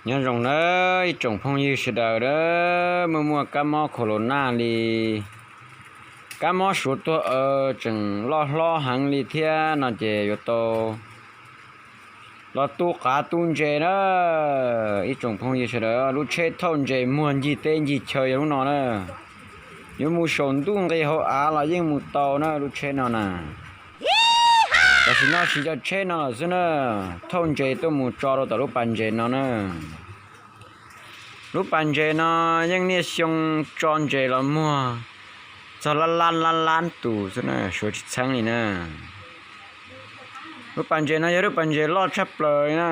Nyob zoo nawb ib tsoom phooj ywg sawv daws, muaj muaj kab mob corona li, kab mob suav tuag aw tseem loj hlob heev li thiab no ces yuav tau los tu qav tu ntses na. Ib tsoom phooj ywg sawv daws, lub tsheb thauj ntses muag ncig teb ncig chaw yog lub no na. Yuav mus saum ntuj nqis hauv av los yeej mus tau na lub tsheb no na. Tam sim no siv cov tsheb no lawm xwb na, thauj ntses tuaj mus tso rau tom lub pas ntses no na. Lub pas ntses no yeej niaj xyoo tso ntses los muag txog lab lab lab lab tus xwb na, suav tsis txheeb li na. Lub pas ntses no yog lub pas ntses loj tshaj plaws li na.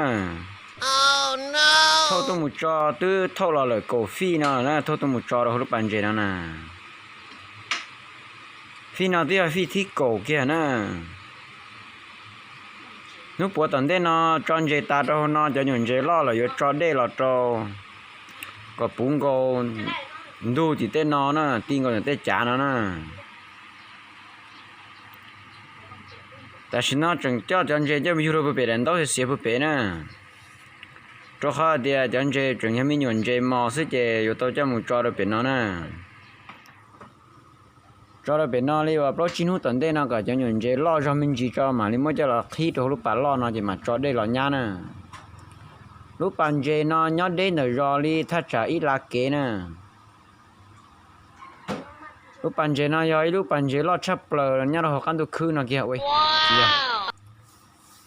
Thauj tuaj mus tso twb thauj los lawm kaum fij no na, thauj tuaj mus tso rau hauv lub pas ntses no na. Fij no twb yog fij thib kaum kiag na. Hnub puav tom ntej no tso ntses tas rau hauv no, cov nyuam ntses loj lawm yuav tso dej los rau kom puv nkaus ntug tim tej no na, ti nkaus ntawm tej cav no na. Tam sim no tseem coj cov ntses coj mus yug rau puag pem daim ntaub xiav puag pem na, rau qhov tias cov ntses tseem yog me nyuam ntses mos xwb ces yuav tau coj mus tso rau pem no na. Tso rau pem no li uas plaub tsib hnub tom ntej no kom cov nyuam ntses loj zog me ntsis tso mam li muab coj los qhib rau hauv lub pas loj no ces mam tso dej los nyab na. Lub pas ntses no nyob deb ntawm zos li thaj tsam ib la kev na. Lub pas ntses no yog ib lub pas ntses loj tshaj plaws nyob rau hauv qab ntuj khwb no kiag.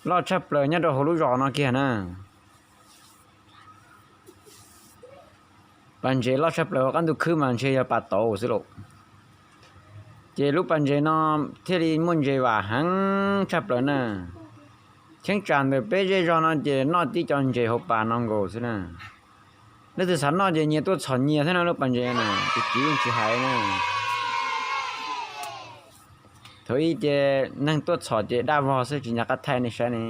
Loj tshaj plaws nyob rau hauv lub zos no kiag na. Pas ntses loj tshaj plaws hauv qab ntuj khwb mas ntshe yog pas tauv xwb lauj. Ces lub pas ntses no thiaj li muaj ntses vam heev tshaj plaws na. Cheeb tsam ntawm peb zej zog no ces noj tib co ntses hauv pas no nkaus xwb na. Leej twg xav noj ces nyias tuaj txhom nyias thiab no, lub pas ntses na tus txiv yeej tsis hais na. Thaum ub ces neeg tuaj txhom ces daj vog xwb tsis nco qab thaij nej saib ne.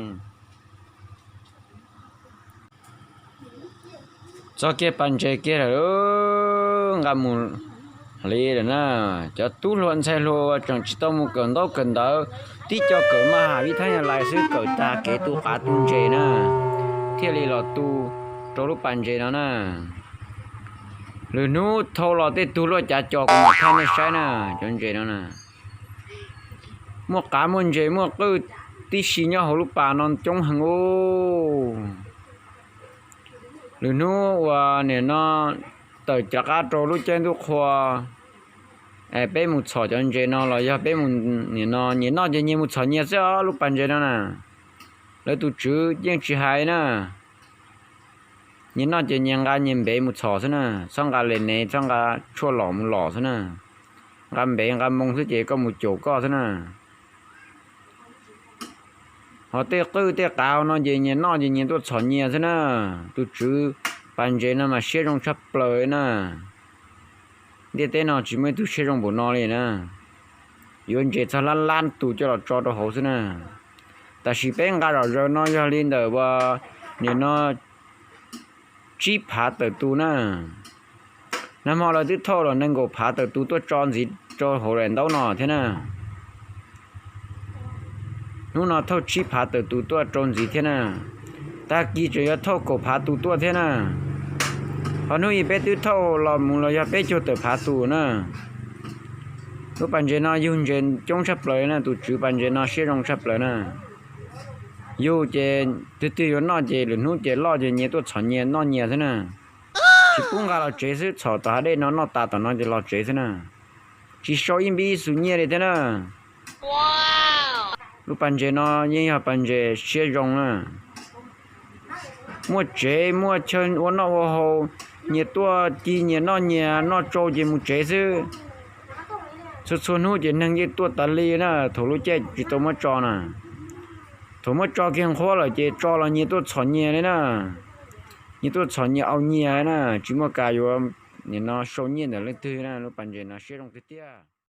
Txog kiag pas ntses kiag lawm, nqa mus hliv lawm na. Cov tub hluas ntxhais hluas uas tseem tsis tau mus kawm ntaub kawm ntawv, tib co kawm maj has vib thab nyab lais xwb, kawm tag kev tu qav tu ntses na, thiaj li los tu rau lub pas ntses no na. Lwm hnub thau los tej tug luaj cav cos kuv mam thaij nej saib na. Cov ntses no na, muaj qav muaj ntses muaj qwj tib si nyob hauv lub pas no coob heev ub. Lwm hnub uas nim no tawm rov qab rau lub caij ntuj qhua, peb mus txhom cov ntses no los yog peb mus nim no nyias noj ces nyias mus txhom nyias xwb os. Lub pas ntses no na, lawv tus tswv yeej tsis hais na. Nyias noj ces nyias nqa nyias npev mus txhom xwb na, txhob nqa le nev, txhob nqa tshuaj lom mus lom xwb na. Nqa npev nqa moo xwb ces koj mus caum koj xwb na. Ho tej qwj tej qav no ces nyias noj ces nyias tuaj txhom nyias xwb na. Tus tswv pas ntses no mas siab zoo tshaj plaws na. Ntiaj teb no tsis muaj ib tug siab zoo npaum no li na. Yuav ntses txog lab lab tus coj los tso rau hauv xwb na. Tam sim peb nqa zom zaws no yog li ntawm uas nim no tsib phav tawm tus na. Nag hmo lawv twb thauj los nees nkaum phav tawm tus tuaj tso ntxiv rau hauv daim ntaub no thiab na. Hnub no thauj tsib phav tawm tus tuaj rau ntxiv thiab na. Tag kis tseem yuav thauj kaum phav tus tuaj thiab na. Ho hnub ib peb twb thauj los mus los yog peb caug tawm phav tus na. Lub pas ntses no yug ntses coob tshaj plaws na, tus tswv pas ntses no siab zoo tshaj plaws na. Yug ces twg twg yuav noj ces lwm hnub ces loj ces nyias tuaj txhom nyias noj nyias xwb na. Tsis pub nqa los tsev xwb, txhom tom hav dej no noj tas tom no ces los tsev xwb na. Tsis sau ib npib ib xu nyiaj li thiab na. Lub pas ntses no yeej yog pas ntses siab zoo na. Muaj tsev muaj chaw ua noj ua haus, nyias tuaj ci nyias noj nyias, noj tsau ces mus tsev xwb. Txhua txhua hnub ces neeg yeej tuaj tas li na, thaum lub caij tsis tau muab tso na. Thaum muab tso kiag nqhuab lawm ces tso los nyias tuaj txhom nyias li na. Nyias tuaj txhom nyias au nyias na, tsis muaj kas yuav nim no sau nyiaj ntawm leej twg na, lub pas ntses no siab zoo tiag tiag.